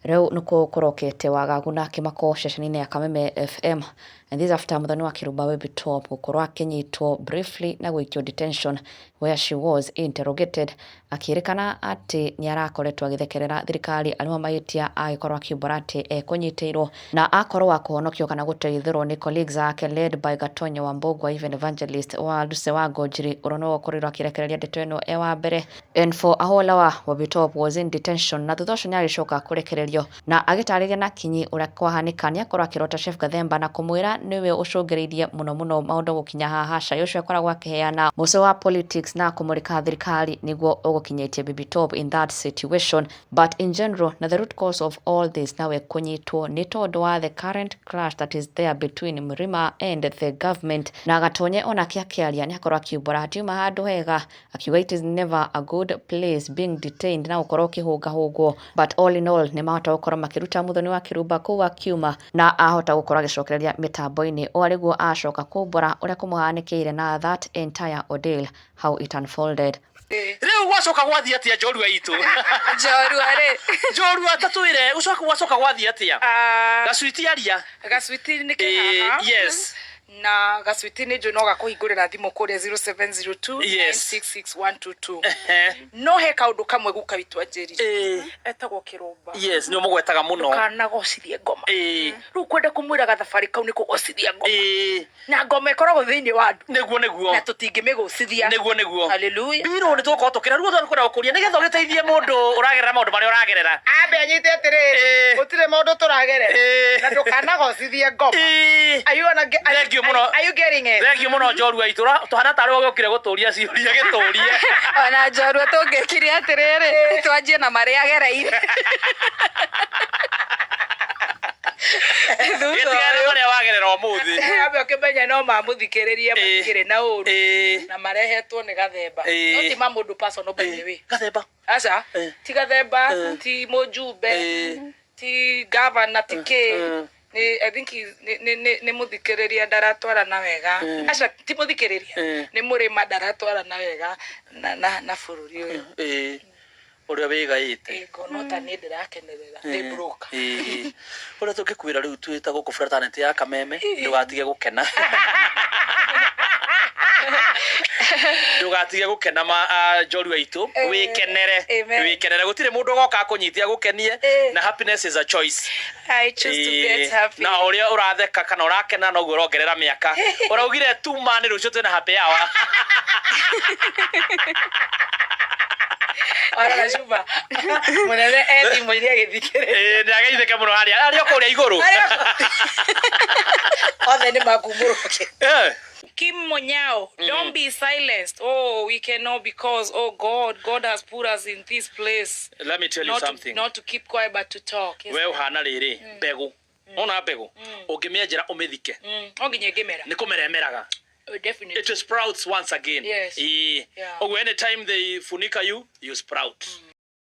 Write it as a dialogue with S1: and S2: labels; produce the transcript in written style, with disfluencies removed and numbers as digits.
S1: Rĩu nĩkuo kũrokete wagagu na kĩmako ceceni-inĩ ya Kameme FM and this after Muthoni wa Kĩrumba Baby Top gũkorwo akĩnyitwo briefly na gũikio detention where she was interrogated akĩrĩkana atĩ nĩ arakoretwo agĩthekerera thirikari arĩ mo mahĩtia agĩkorwo akiumbũra atĩ ekũnyitĩirwo na akorwo wa kũhonokio kana gũteithũrwo nĩ colleagues ake led by Gatonye wa Mbũgua even evangelist wa Lucy wa Ngonjiri ũrĩa nĩwe ũkorirwo akĩrekereria ndeto ĩno e wa mbere. And for a whole hour Wabitop was in detention na thutha ũcio nĩagĩcoka kũrekererio na agĩtarĩria na kinyi ũrĩa kwahanĩka nĩakorwo akĩrota Chef Gathemba na kũmwĩra nĩwe ũcũngĩrĩirie mũno mũno maũndũ gũkinya haha cai ũcio akoragwo akĩheana mũcĩ wa politics na kũmũrĩka thirikari nĩguo ũgũkinyĩtie Baby Top in that situation but in general na the root cause of all this nawe kũnyitwo nĩ tondũ wa the current clash that is there between Mrima and the government na Gatonye onake akĩaria nĩakorwo akiumbũra hatiuma handũ hega Akiuga it is never a good place being detained na gũkorwo ũkĩhũngahũngwo but all in all nĩmahota gũkorwo makĩruta Muthoni wa Kĩrumba kũu akiuma na ahota gũkorwo agĩcokereria mĩtambo-inĩ o arĩguo acoka kumbũra ũrĩa kũmũhanĩkĩire na that entire ordeal how it unfolded.
S2: Rĩu gwacoka gwathiĩ atĩa njorua itũ?
S3: Njorua rĩ.
S2: Njorua ta twĩre gũcoka gwacoka gwathiĩ atĩa?
S3: Ah.
S2: Gacwiti aria.
S3: Gacwiti nĩ kĩ haha.
S2: Yes.
S3: Na gacwiti nĩ njũĩ no gakũhingũrĩra thimũ kũrĩa 0702
S2: Yes.
S3: 966122.
S2: Ehe.
S3: No he kaũndũ kamwe guka witũ anjĩrire.
S2: Ĩĩ.
S3: Etagwo kĩrũmba.
S2: Yes, nĩ ũmũgwetaga mũno.
S3: Ndũkanagocithie ngoma.
S2: Ĩĩ.
S3: Rĩu kwenda kũmwĩra gathabarĩ kau nĩ kũgocithia ngoma.
S2: Ĩĩ.
S3: Na ngoma ĩkoragwo thĩinĩ wa andũ.
S2: Nĩguo nĩguo.
S3: Na tũtingĩmĩgocithia.
S2: Nĩguo nĩguo.
S3: Hallelujah.
S2: Mbirũ nĩ tũgũkorwo tũkĩra rĩu tũkwenda gũkũria nĩgetha ũgĩteithie mũndũ ũragerera maũndũ marĩa ũragerera.
S4: Ambe anyite atĩrĩrĩ,
S2: Ĩĩ.
S4: gũtirĩ maũndũ tũragerera.
S2: Ĩĩ.
S4: Na ndũkanagocithie ngoma.
S2: Ĩĩ.
S4: Are you wanna get, are,
S2: Thank you mũno.
S4: are you getting it?
S2: Thank you mũno njorua itũ. Ũra- Tũhana tarĩ ũgĩũkire gũtũria ciũria gĩtũrie.
S3: Ona njorua tũngĩkire atĩrĩrĩ, twanjie na marĩa agereire. Thutha
S2: Gĩtigane
S3: ũyũ.
S2: marĩa wagerera ũmũthĩ.
S4: Ambe ũkĩmenye no mamũthikĩrĩrie
S2: Ĩĩ.
S4: matikĩrĩ na ũru
S2: Ĩĩ.
S4: na marehetwo nĩ gathemba.
S2: Ĩĩ.
S4: No ti ma mũndũ personal by the way.
S2: Gathemba.
S4: Aca,
S2: Ĩĩ.
S4: ti gathemba,
S2: Ĩĩ.
S4: ti mũjumbe,
S2: Ĩĩ.
S4: ti gavana, ti kĩ.
S2: Ĩĩ.
S4: Nĩ I think he's- nĩ nĩ nĩ nĩ mũthikĩrĩria ndaratwarana wega. Aca, ti mũthikĩrĩria.
S2: Ĩĩ.
S4: Nĩ mũrĩma ndaratwarana wega na na na bũrũri ũyũ.
S2: Ĩĩ. Ũrĩa wĩgaĩte.
S4: Ĩĩ, ngona ta niĩ ndĩrakenerera. Ndĩ broke.
S2: Ĩĩ. Ũrĩa tũngĩkwĩra rĩu twĩ ta gũkũ fraternity ya Kameme, ndũgatige gũkena. Ndũgatige gũkena ma ah, njorua itũ, wĩkenere.
S4: Amen.
S2: Wĩkenere. Gũtirĩ mũndũ ũgoka akũnyite agũkenie,
S4: Eh.
S2: na happiness is a choice.
S4: I choose to
S2: Ĩĩ.
S4: get happy.
S2: Na o ũrĩa ũratheka kana ũrakena noguo ũrongerera mĩaka. Ũraugire tuma nĩ rũciũ twĩna happy hour.
S4: Ona Gacumba mũnene e thimũ-inĩ agĩthikĩrĩria.
S2: Ĩĩ, nĩ ageithĩke mũno harĩa arĩ o kũrĩa igũrũ.
S4: Othe nĩ makumũrũke.
S2: Eh.
S4: Kim Munyao, don't be silenced. Oh, we cannot because, oh God, God has put us in this place.
S2: Let me tell you
S4: Not to,
S2: something.
S4: not to keep quiet but to talk. Yes.
S2: We ũhana rĩrĩ mbegũ. Ona mbegũ ũngĩmĩenjera ũmĩthike
S4: No nginya ĩngĩmera.
S2: nĩ kũmera ĩmeraga.
S4: Oh, definitely.
S2: It sprouts once again.
S4: Yes.
S2: Ĩĩ.
S4: Yeah.
S2: Ũguo anytime they funika you, you sprout.